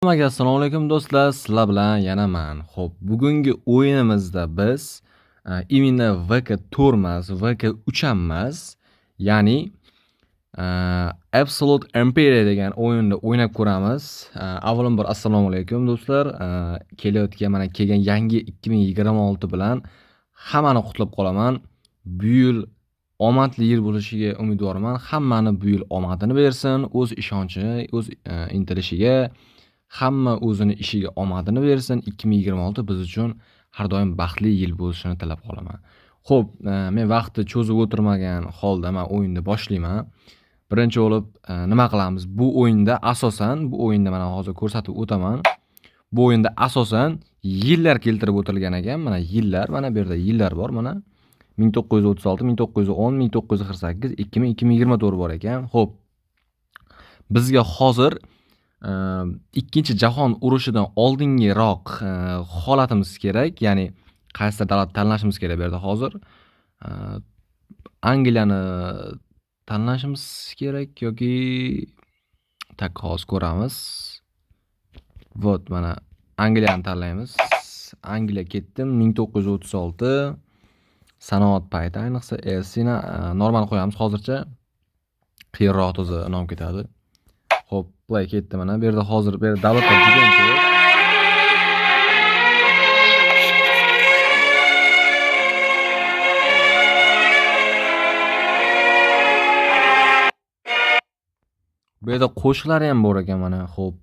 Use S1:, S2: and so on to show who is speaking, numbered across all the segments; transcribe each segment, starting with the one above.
S1: Hammaga assalomu alaykum do'stlar, sizlar bilan yana man. Xo'p, bugungi o'yinimizda biz именно VK4 emas, VK3 ham emas, ya'ni Absolute Empire degan o'yinni o'ynab ko'ramiz. Avvalambor assalomu alaykum do'stlar. Kelayotgan mana kelgan yangi 2026 bilan hammani qutlab qolaman. Bu yil omadli yil bo'lishiga umidvorman. Hammani bu yil omadini bersin, o'z ishonchini, o'z intilishiga, hamma o'zini ishiga omadini bersin. 2026 biz uchun har doim baxtli yil bo'lishini tilab qolaman. Xo'p, men vaqtni cho'zib o'tirmagan holda men o'yinni boshlayman. Birinchi bo'lib nima qilamiz? Bu o'yinda asosan, bu o'yinda mana hozir ko'rsatib o'taman. Bu o'yinda asosan yillar keltirib o'tilgan ekan. Mana yillar, mana bu yerda yillar bor, mana 1936, 1910, 1948, 2000, 2024 bor ekan. Xo'p. Bizga hozir ikkinchi jahon urushidan oldingiroq holatimiz kerak, ya'ni qaysi davlat tanlashimiz kerak bu yerda hozir. Angliyani tanlashimiz kerak yoki tak hozir ko'ramiz. Вот mana Angliyani tanlaymiz. Angliya ketdim 1936 sanoat payti, ayniqsa Elsina normal qo'yamiz hozircha. Qiyinroq toza nom ketadi. Xo'p, play ketdi mana. Bu yerda hozir bu yerda davlatlar juda ham ko'p. Bu yerda qo'shiqlari ham bor ekan mana. Xo'p,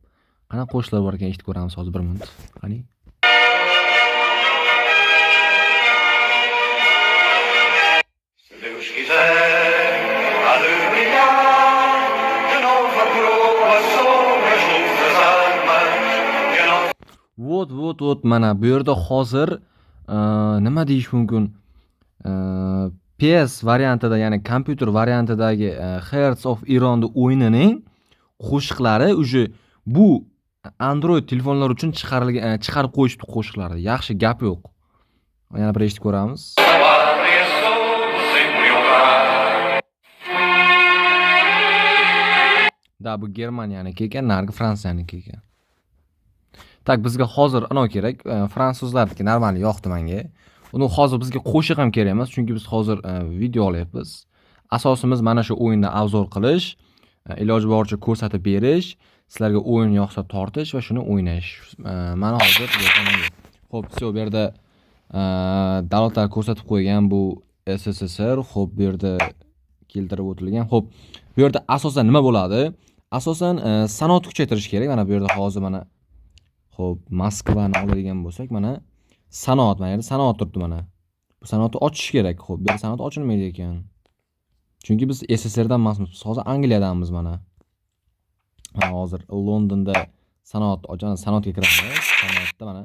S1: qanaqa qo'shiqlar bor ekan eshitib ko'ramiz hozir bir minut. Qani?
S2: Se Deus quiser, há de brilhar de novo a coroa sobre as outras armas. Que não
S1: Вот, вот, вот mana bu yerda hozir nima deyish mumkin? PS variantida, ya'ni kompyuter variantidagi Hearts of Iron o'yinining qo'shiqlari уже bu Android telefonlar uchun chiqarilgan, chiqarib qo'yishdi qo'shiqlarni. Yaxshi, gap yo'q. Yana bir eshitib ko'ramiz.
S2: a pátria soube sempre honrar.
S1: Da, bu Germaniyaniki ekan, narigi Fransiyaniki ekan. Tak, bizga hozir anov kerak, fransuzlarniki normal yoqdi menga. Uni hozir bizga qo'shiq ham kerak emas, chunki biz hozir video olyapmiz. Asosimiz mana shu o'yinni obzor qilish, iloji boricha ko'rsatib berish, sizlarga o'yin yoqsa tortish va shuni o'ynash. Mana hozir bu yerda nima yo'q. Xo'p, всё, bu yerda davlatlar ko'rsatib qo'ygan bu SSSR, xo'p, bu yerda keltirib o'tilgan. Xo'p, bu yerda asosan nima bo'ladi? Asosan sanoat kuchaytirish kerak. Mana bu yerda hozir mana xo'p, Moskvani oladigan bo'lsak, mana sanoat, mana yerda sanoat turibdi mana. Bu sanoatni ochish kerak. Xo'p, bu yerda sanoat ochilmaydi ekan. Chunki biz SSSRdan emasmiz, biz hozir Angliyadamiz mana. Mana hozir Londonda sanoat ochamiz, sanoatga kiramiz. Sanoatda mana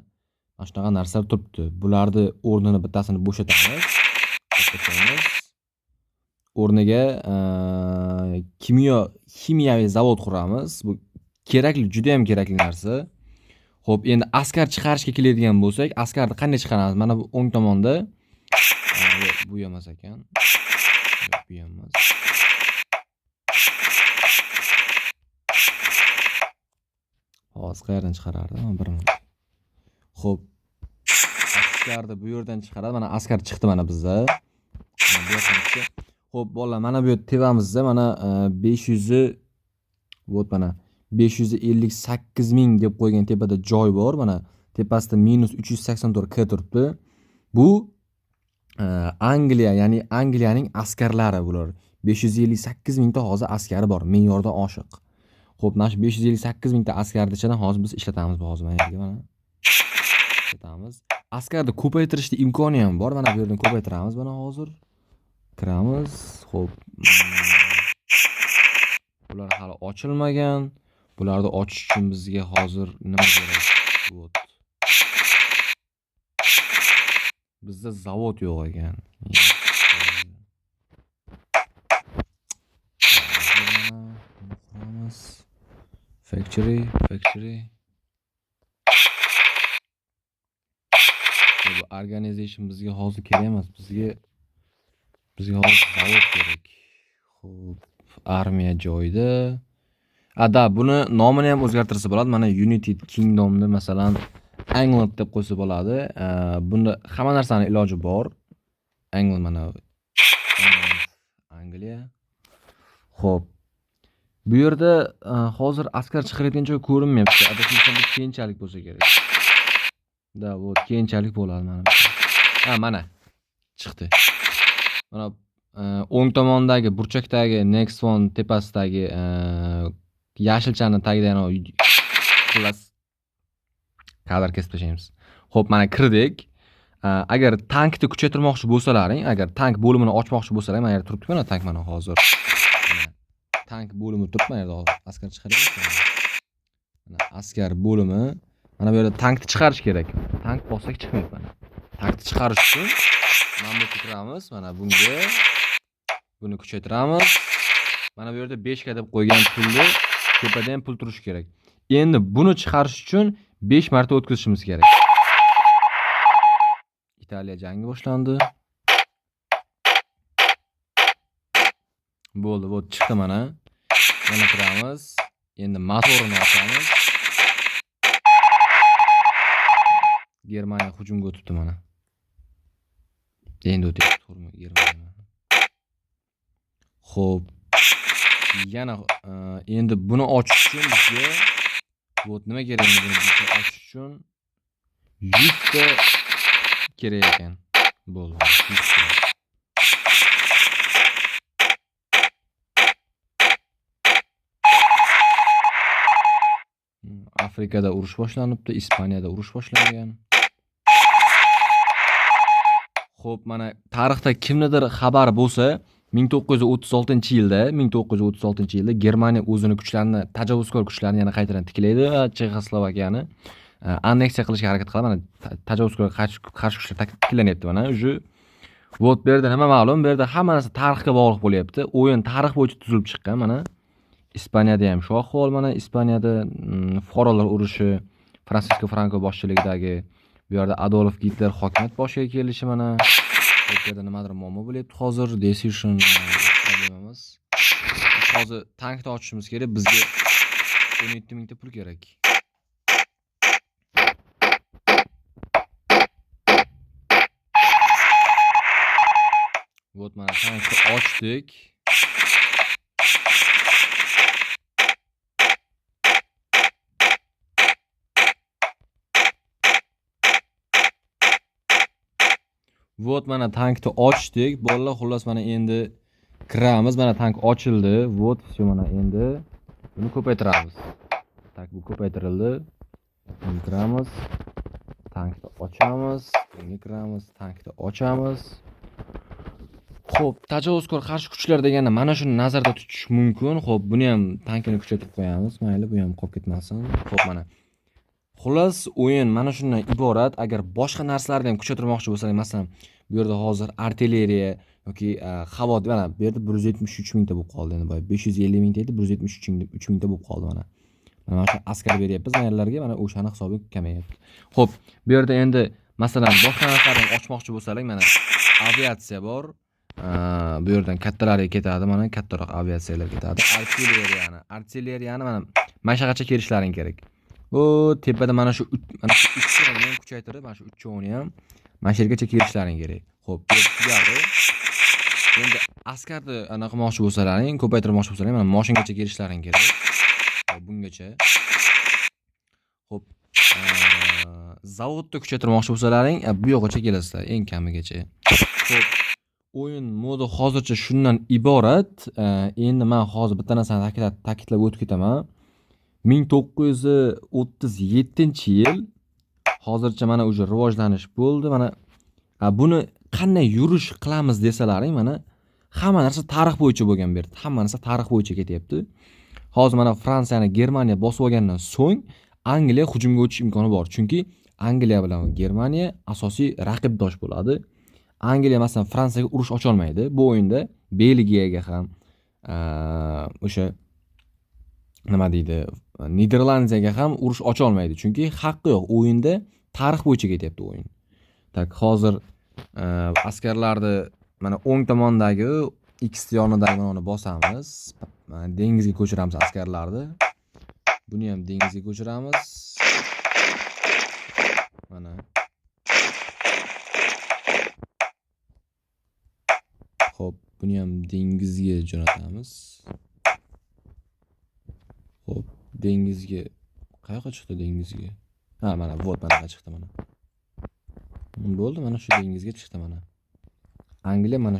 S1: mana shunaqa narsalar turibdi. Bularni o'rnini bittasini bo'shatamiz. Bo'shatamiz. O'rniga kimyo, ximiyaviy zavod quramiz. Bu kerakli, juda ham kerakli narsa. Xo'p, endi askar chiqarishga keladigan bo'lsak, askarni qanday chiqaramiz? Mana bu o'ng tomonda, yo'q, bu emas ekan. Yo'q, bu emas. Hozir qayerdan chiqarardi? Mana bir minut. Xo'p, askarni bu yerdan chiqaradi. Mana askar chiqdi mana bizda. Mana bu yoqdan chiqdi. Xo'p, bolalar, mana bu yerda tevamizda mana 500 вот mana 558 ming deb qo'ygan tepada joy bor. Mana tepasida minus 384 K turibdi. Bu Angliya, ya'ni Angliyaning askarlari bular. 558 mingta hozir askari bor, me'yordan oshiq. Xo'p, mana shu 558 mingta askarni ichidan hozir biz ishlatamiz bu hozir mana yerga mana. Ishlatamiz. Askarni ko'paytirishning imkoni ham bor. Mana bu yerdan ko'paytiramiz mana hozir. Kiramiz. Xo'p. Bular hali ochilmagan. Bularni ochish uchun bizga hozir nima kerak? Вот. Bizda zavod yo'q ekan. Factory, factory. Bu organization bizga hozir kerak emas. Bizga hozir zavod kerak. Xo'p, armiya joyida. A, да, buni nomini ham o'zgartirsa bo'ladi. Mana United Kingdomni masalan England deb qo'ysa bo'ladi. Bunda hamma narsani iloji bor. England mana England, Angliya. Xo'p. Bu yerda hozir askar chiqarayotgan joy ko'rinmayapti. Adashmasam bu keyinchalik bo'lsa kerak. Да, вот keyinchalik bo'ladi manimcha. Ha, mana chiqdi. Mana o'ng tomondagi burchakdagi next one tepasidagi yashilchani tagida anavi, xullas, kadr kesib tashlaymiz. Xo'p, mana kirdik. Agar tankni kuchaytirmoqchi bo'lsalaring, agar tank bo'limini ochmoqchi bo'lsalaring, mana yerda turibdi mana tank mana hozir. Mana tank bo'limi turibdi mana yerda hozir. Askar chiqaryapti. Mana askar bo'limi. Mana bu yerda tankni chiqarish kerak. Tank bossak chiqmayapti mana. Tankni chiqarish uchun mana bu yerga kiramiz, mana bunga buni kuchaytiramiz. Mana bu yerda 5 ga deb qo'ygan pulni tepada ham pul turishi kerak. Endi buni chiqarish uchun 5 marta o'tkazishimiz kerak. Italiya jangi boshlandi. Bo'ldi, вот chiqdi mana. Yana kiramiz. Endi motorini ochamiz. Germaniya hujumga o'tibdi mana. Endi o'tyapti, to'g'rimi? Germaniya. Xo'p. Yana endi buni ochish uchun bizga вот nima kerak endi buni bizga ochish uchun 100 ta kerak ekan. Bo'ldi, 100 ta. Afrikada urush boshlanibdi, Ispaniyada urush boshlangan. Xo'p, mana tarixda kimnidir xabari bo'lsa, 1936-yilda, 1936-yilda Germaniya o'zini kuchlarini, tajovuzkor kuchlarini yana qaytadan tiklaydi va Chexoslovakiyani anneksiya qilishga harakat qiladi. Mana tajovuzkor qarshi kuchlar tiklanyapti mana уже. Вот bu yerda nima ma'lum? Bu yerda hamma narsa tarixga bog'liq bo'lyapti. O'yin tarix bo'yicha tuzilib chiqqan mana. Ispaniyada ham shu ahvol mana Ispaniyada fuqarolar urushi, Fransisko Franko boshchiligidagi bu yerda Adolf Gitler hokimiyat boshiga kelishi mana. Bu yerda nimadir muammo bo'lyapti hozir. Decision problemamiz. Hozir tankni ochishimiz kerak. Bizga 17 mingta pul kerak. Вот mana tankni ochdik. Вот mana tankni ochdik. Bolalar, xullas mana endi kiramiz. Mana tank ochildi. Вот всё, mana endi buni ko'paytiramiz. Tak, bu ko'paytirildi. Endi kiramiz. Tankni ochamiz. Bunga kiramiz, tankni ochamiz. Xo'p, tajovuzkor qarshi kuchlar deganda mana shuni nazarda tutish mumkin. Xo'p, buni ham tankini kuchaytirib qo'yamiz. Mayli, bu ham qolib ketmasin. Xo'p, mana. Xullas, o'yin mana shundan iborat. Agar boshqa narsalarni ham kuchaytirmoqchi bo'lsangiz, masalan, bu yerda hozir artilleriya yoki havo, mana bu yerda 173 mingta bo'lib qoldi endi boya 550 mingta edi, 173 mingta bo'lib qoldi mana. Mana shu askar beryapmiz ayollarga, mana o'shani hisobi kamayapti. Xo'p, bu yerda endi masalan boshqa narsalarni ochmoqchi bo'lsangiz, mana aviatsiya bor. Bu yerdan kattalariga ketadi, mana kattaroq aviatsiyalar ketadi. Artilleriyani mana mashaqacha kelishlaring kerak. U tepada mana shu uchovini ham kuchaytirib, mana shu uchovini ham mana shu yergacha kelishlaring kerak. Xo'p, bu tugadi. Endi askarni anaqa qilmoqchi bo'lsalaring, ko'paytirmoqchi bo'lsalaring, mana moshingacha kelishlaring kerak. Xo'p, bungacha. Xo'p, zavodni kuchaytirmoqchi bo'lsalaring, bu yoqqa kelasizlar, eng kamigacha. Xo'p, o'yin modi hozircha shundan iborat. Endi men hozir bitta narsani ta'kidlab o'tib ketaman. 1937-yil hozircha mana уже rivojlanish bo'ldi. Mana buni qanday yurish qilamiz desalaring, mana hamma narsa tarix bo'yicha bo'lgan bu yerda. Hamma narsa tarix bo'yicha ketyapti. Hozir mana Fransiyani Germaniya bosib olgandan so'ng Angliya hujumga o'tish imkoni bor. Chunki Angliya bilan Germaniya asosiy raqibdosh bo'ladi. Angliya masalan Fransiyaga urush ocha olmaydi. Bu o'yinda Belgiyaga ham, o'sha nima deydi, Niderlandiyaga ham urush ocha olmaydi. Chunki haqqi yo'q. O'yinda tarix bo'yicha ketyapti o'yin. Tak, hozir askarlarni mana o'ng tomondagi X yonidagi mana uni bosamiz. dengizga ko'chiramiz askarlarni. Buni ham dengizga ko'chiramiz. Mana. Xo'p, buni ham dengizga jo'natamiz. Xo'p, dengizga qayoqqa chiqdi dengizga? Ha, mana, вот mana chiqdi mana. Bo'ldi, mana shu dengizga chiqdi mana. Angliya mana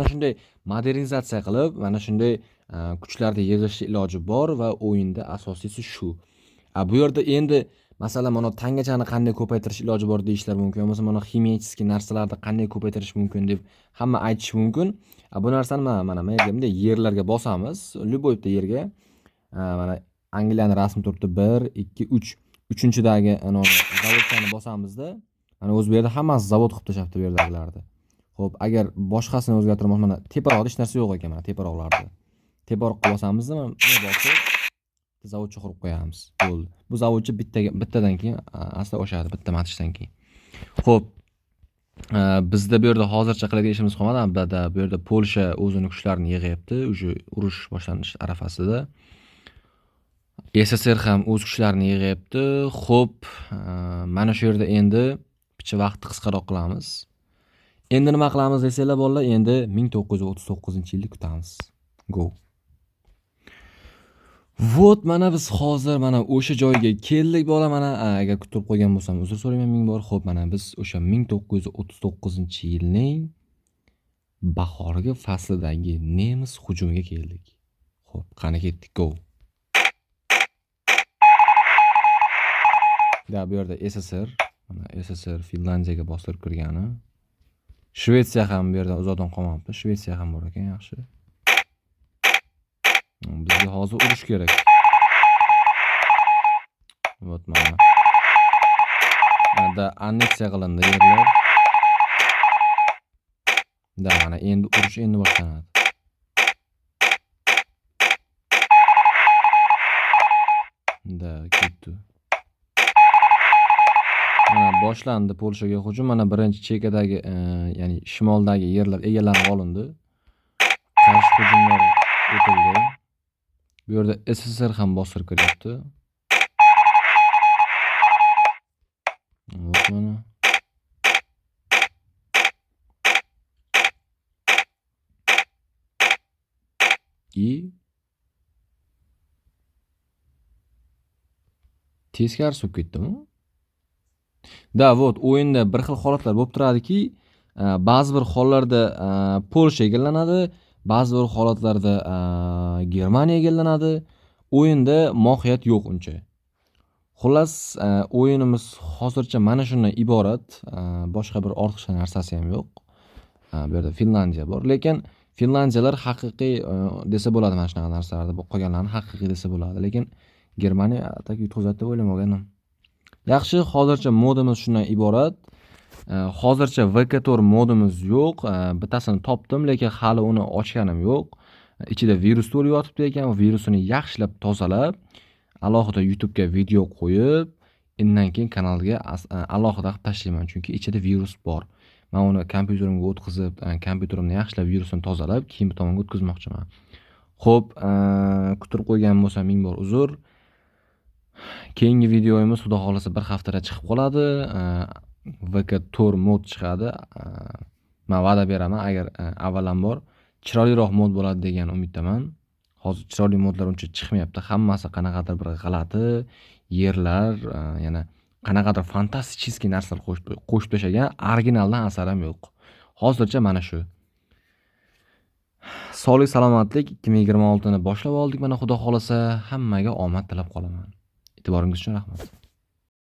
S1: shunday, modernizatsiya qilib, mana shunday kuchlarni yig'ish iloji bor va o'yinda asosiysi shu. Bu yerda endi masalan mana tangachani qanday ko'paytirish iloji bor deyishlar mumkin, bo'lmasa mana ximiyachisiy narsalarni qanday ko'paytirish mumkin deb hamma aytishi mumkin. Bu narsani mana yerga bunday yerlarga bosamiz, любой bitta yerga. Mana Angliyani rasmi turibdi 1 2 3. Uchinchidagi zavodchani bosamizda, mana o'zi bu yerda hammasi zavod qilib tashlabdi bu yerdagilarni. Xo'p, agar boshqasini o'zgartirmoq, mana teparoqda hech narsa yo'q ekan, mana teparoqlarda. Teparoqqa bosamizda, mana buni bosib zavodcha qurib qo'yamiz. Bo'ldi. Bu zavodcha bittadan keyin aslo oshadi, bitta matchdan keyin. Xo'p, bizda bu yerda hozircha qiladigan ishimiz qolmadi. Albatta, bu yerda Polsha o'zini kuchlarini yig'yapti, уже urush boshlanish arafasida. SSR ham o'z kuchlarini yig'yapti. Xo'p, mana shu yerda endi picha vaqtni qisqaroq qilamiz. Endi nima qilamiz desanglar bolalar, endi 1939-yilni kutamiz. Go. Вот mana biz hozir mana o'sha joyga keldik bola mana agar kutib qo'ygan bo'lsam uzr so'rayman ming bor. Xo'p, mana biz o'sha 1939-yilning bahorgi faslidagi nemis hujumiga keldik. Xo'p, qani ketdik, go. Da bu yerda SSR, mana SSR Finlandiyaga bostirib kirgani. Shvetsiya ham bu yerdan uzoqdan qolmabdi. Shvetsiya ham bor ekan, yaxshi. Bizga hozir urush kerak. Вот mana. Da anneksiya qilindi yerlar. Da mana endi urush endi boshlanadi. Da ketdi. Mana boshlandi Polshaga hujum. Mana birinchi chekadagi, ya'ni shimoldagi yerlar egallanib olindi. Qarshi hujumlar o'tildi. Bu yerda SSR ham bostirib kiryapti. Вот mana. И teskarisi bo'lib ketdimi? Da, вот o'yinda bir xil holatlar bo'lib turadiki, ba'zi bir hollarda Polsha egallanadi, ba'zi bir holatlarda Germaniya egallanadi. O'yinda mohiyat yo'q uncha. Xullas, o'yinimiz hozircha mana shundan iborat. Boshqa bir ortiqcha narsasi ham yo'q. Bu yerda Finlandiya bor, lekin Finlandiyalar haqiqiy desa bo'ladi mana shunaqa narsalarda. Bu qolganlarni haqiqiy desa bo'ladi, lekin Germaniya tak yutqizadi deb o'ylamagandim. Yaxshi, hozircha modimiz shundan iborat. Hozircha VK4 modimiz yo'q. Bittasini topdim, lekin hali uni ochganim yo'q. Ichida virus to'lib yotibdi ekan. Virusini yaxshilab tozalab, alohida YouTube'ga video qo'yib, undan keyin kanalga alohida qilib tashlayman, chunki ichida virus bor. Men uni kompyuterimga o'tkazib, kompyuterimni yaxshilab virusini tozalab, keyin bu tomonga o'tkazmoqchiman. Xo'p, kutirib qo'ygan bo'lsam ming bor uzr. Keyingi videomiz xudo xolasa bir haftada chiqib qoladi. VK4 mod chiqadi. Men va'da beraman, agar avvalambor chiroyliroq mod bo'ladi degan umiddaman. Hozir chiroyli modlar uncha chiqmayapti. Hammasi qanaqadir bir g'alati yerlar, yana qanaqadir fantastik narsalar qo'shib tashlagan, originaldan asar ham yo'q. Hozircha mana shu. Sog'lik, salomatlik, 2026 ni boshlab oldik. Mana xudo xolasa hammaga omad tilab qolaman. E'tiboringiz uchun rahmat.